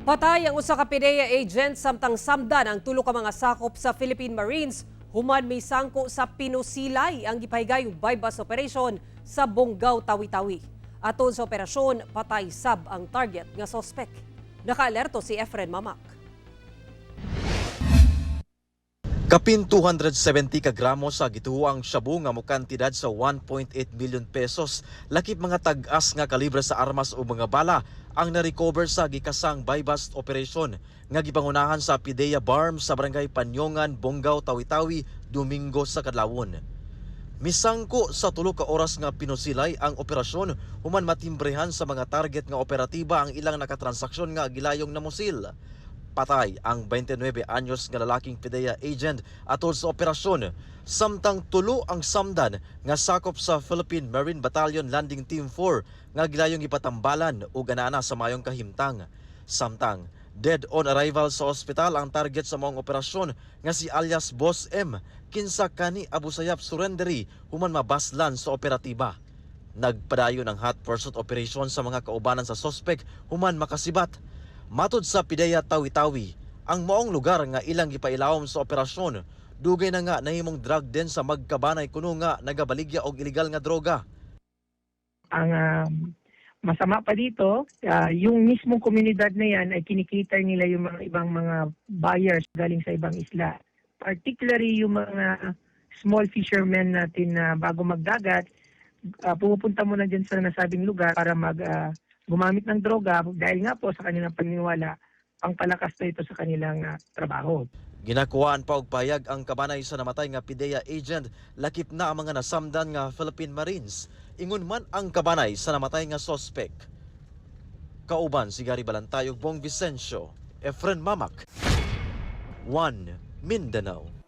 Patay ang usa ka PDEA agent samtang samdan ang tulo ka mga sakop sa Philippine Marines human misangko sa pinusilay ang gipahigayong buy-bust operation sa Bongao, Tawi-Tawi. Atol sa operasyon, patay sab ang target nga sospek. Nakaalerto si Efren Mamak. Kapin 270 ka gramo sa gituoang shabu nga mokantidad sa 1.8 million pesos, lakip mga tag-as nga kalibre sa armas o mga bala ang na-recover sa gikasang buy-bust operation nga gipangunahan sa PDEA BARMM sa Barangay Panyongan, Bongao, Tawi-Tawi, Domingo sa kadlawon. Misangko sa 3 ka oras nga pinusilay ang operasyon human matimbrehan sa mga target nga operatiba ang ilang nakatransaksyon nga gilayong namusil. Patay ang 29 anyos nga lalaking PDEA agent atol sa operasyon, samtang tulo ang samdan nga sakop sa Philippine Marine Battalion Landing Team 4 nga gilayong ipatambalan ug anaa sa mayong kahimtang. Samtang dead on arrival sa ospital ang target sa maong operasyon nga si alias Boss M, kinsa kani Abu Sayyaf surrendery human mabaslan sa operatiba. Nagpadayon ang hot pursuit operation sa mga kaubanan sa sospek human makasibat. Matod sa PDEA Tawi-Tawi, ang maong lugar nga ilang gipailawom sa operasyon, dugay na nga nahimong drug den sa magkabanay kuno nga nagabaligya og illegal nga droga. Ang masama pa dito, yung mismong komunidad na yan ay kinikita nila yung mga ibang mga buyers galing sa ibang isla. Particularly yung mga small fishermen natin na bago magdagat, pumupunta muna dyan sa nasabing lugar para gumamit ng droga dahil nga po sa kanilang paniniwala, pangpalakas na ito sa kanilang trabaho. Ginakuhaan pa og payag ang kabanay sa namatay nga PDEA agent lakip na ang mga nasamdan nga Philippine Marines. Ingon man ang kabanay sa namatay nga sospek. Kauban si Gary Balantay ug Bong Vicencio, Efren Mamak, 1 Mindanao.